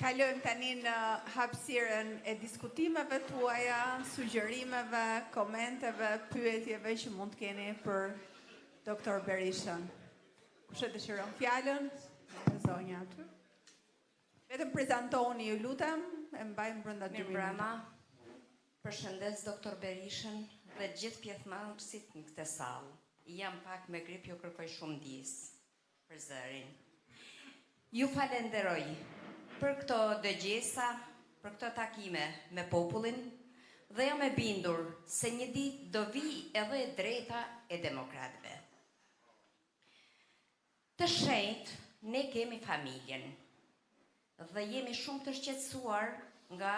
Kalojmë tani në hapësirën e diskutimeve tuaja, sugjerimeve, komenteve, pyetjeve që mund të keni për doktor Berishën. Kush e dëshiron fjalën? Zonja aty. Vetëm prezantoni, ju lutem, e mbajmë brenda 2 minuta. Përshëndes doktor Berishën dhe gjithë pjesëmarrësit në këtë sallë. Jam pak me grip, ju kërkoj shumë ndjesë për zërin. Ju falenderoj për këto dëgjesa, për këto takime me popullin dhe jam e bindur se një ditë do vijë edhe e drejta e demokratëve. Të shenjtë ne kemi familjen dhe jemi shumë të shqetësuar nga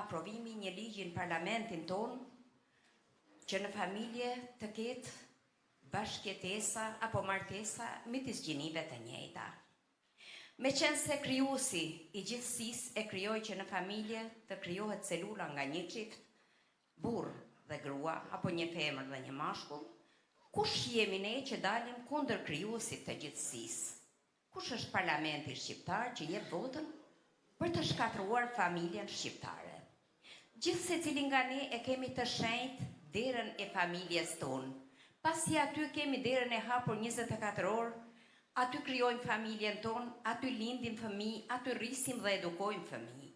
aprovimi i një ligji në parlamentin tonë që në familje të ketë bashkëjetesa apo martesa midis gjinive të njëjta. Meqenëse krijuesi i gjithësisë e krijoi që në familje të krijohet celula nga një çift, burrë dhe grua, apo një femër dhe një mashkull, kush jemi ne që dalim kundër krijuesit të gjithësisë? Kush është parlamenti shqiptar që jep votën për të shkatërruar familjen shqiptare? Gjithsecili nga ne e kemi të shenjtë derën e familjes tonë, pasi aty kemi derën e hapur 24 orë, aty krijojmë familjen tonë, aty lindim fëmijë, aty rrisim dhe edukojmë fëmijë.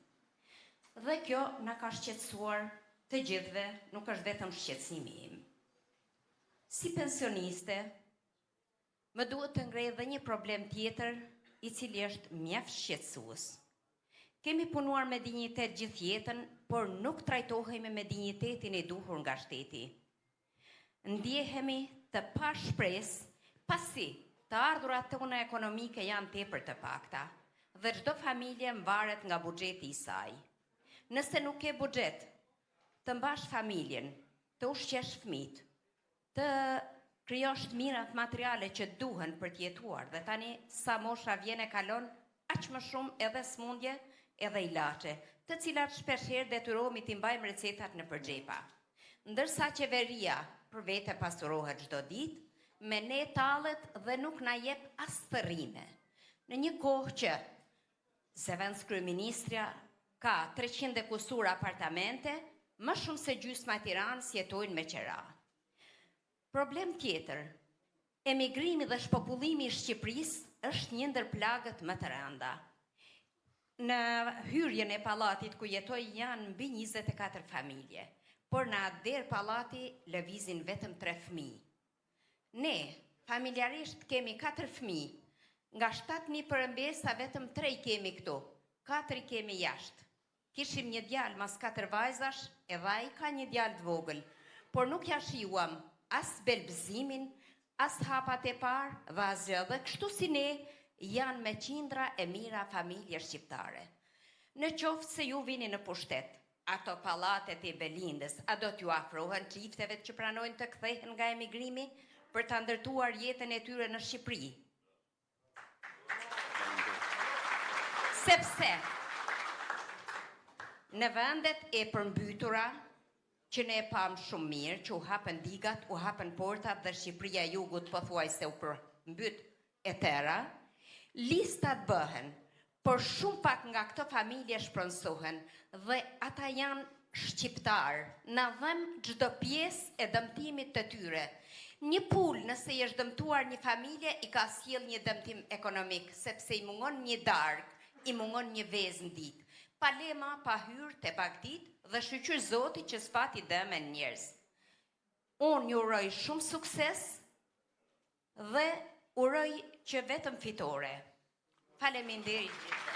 Dhe kjo na ka shqetësuar të gjithëve, nuk është vetëm shqetësimi im. Si pensioniste, më duhet të ngrej dhe një problem tjetër, i cili është mjaft shqetësues. Kemi punuar me dinjitet gjithë jetën, por nuk trajtohemi me dinjitetin e duhur nga shteti. Ndjehemi të pashpresë, pasi të ardhurat tona ekonomike janë tepër të pakta dhe çdo familje mvaret nga buxheti i saj. Nëse nuk ke buxhet, të mbash familjen, të ushqesh fëmijët, të krijosh të mirat materiale që duhen për të jetuar dhe tani sa mosha vjen e kalon, aq më shumë edhe smundje edhe ilaçe, të cilat shpeshherë detyrohemi t'i mbajmë recetat nëpër xhepa. Ndërsa qeveria për vete pasurohet çdo ditë, me ne tallet dhe nuk na jep as thërrime. Në një kohë që zëvendëskryeministrja ka 300 e kusur apartamente, më shumë se gjysma e Tiranës jetojnë me qera. Problem tjetër, emigrimi dhe shpopullimi i Shqipërisë është një ndër plagët më të rënda. Në hyrjen e pallatit ku jetoj janë mbi 24 familje, por në atë derë pallati lëvizin vetëm 3 fëmijë. Ne, familjarisht kemi 4 fëmijë, nga 7 nipër e mbesa vetëm 3 i kemi këtu, 4 i kemi jashtë. Kishim një djalë mas 4 vajzash, edhe ai ka një djalë të vogël, por nuk ja shijuam as belbëzimin, as hapat e parë dhe asgjë, dhe kështu si ne janë me qindra e mijëra familje shqiptare. Në qoftë se ju vini në pushtet, ato pallatet e Belindës, a do t'ju afrohen çifteve që pranojnë të kthehen nga emigrimi për ta ndërtuar jetën e tyre në Shqipëri? Sepse në vendet e përmbytura, që ne e pamë shumë mirë, që u hapën digat, u hapën portat dhe Shqipëria e Jugut pothuajse u përmbyt e tëra, listat bëhen, por shumë pak nga këto familje shpronësohen dhe ata janë shqiptar, na dhemb çdo pjesë e dëmtimit të tyre. Një pulë nëse i është dëmtuar një familje i ka sjell një dëmtim ekonomik, sepse i mungon një darkë, i mungon një vezë në ditë. Pa lema, pa hyrë te bagëtitë dhe shyqyr Zotit që s'pati dëme në njerëz. Unë ju uroj shumë sukses dhe uroj që vetëm fitore. Faleminderit gjithëve.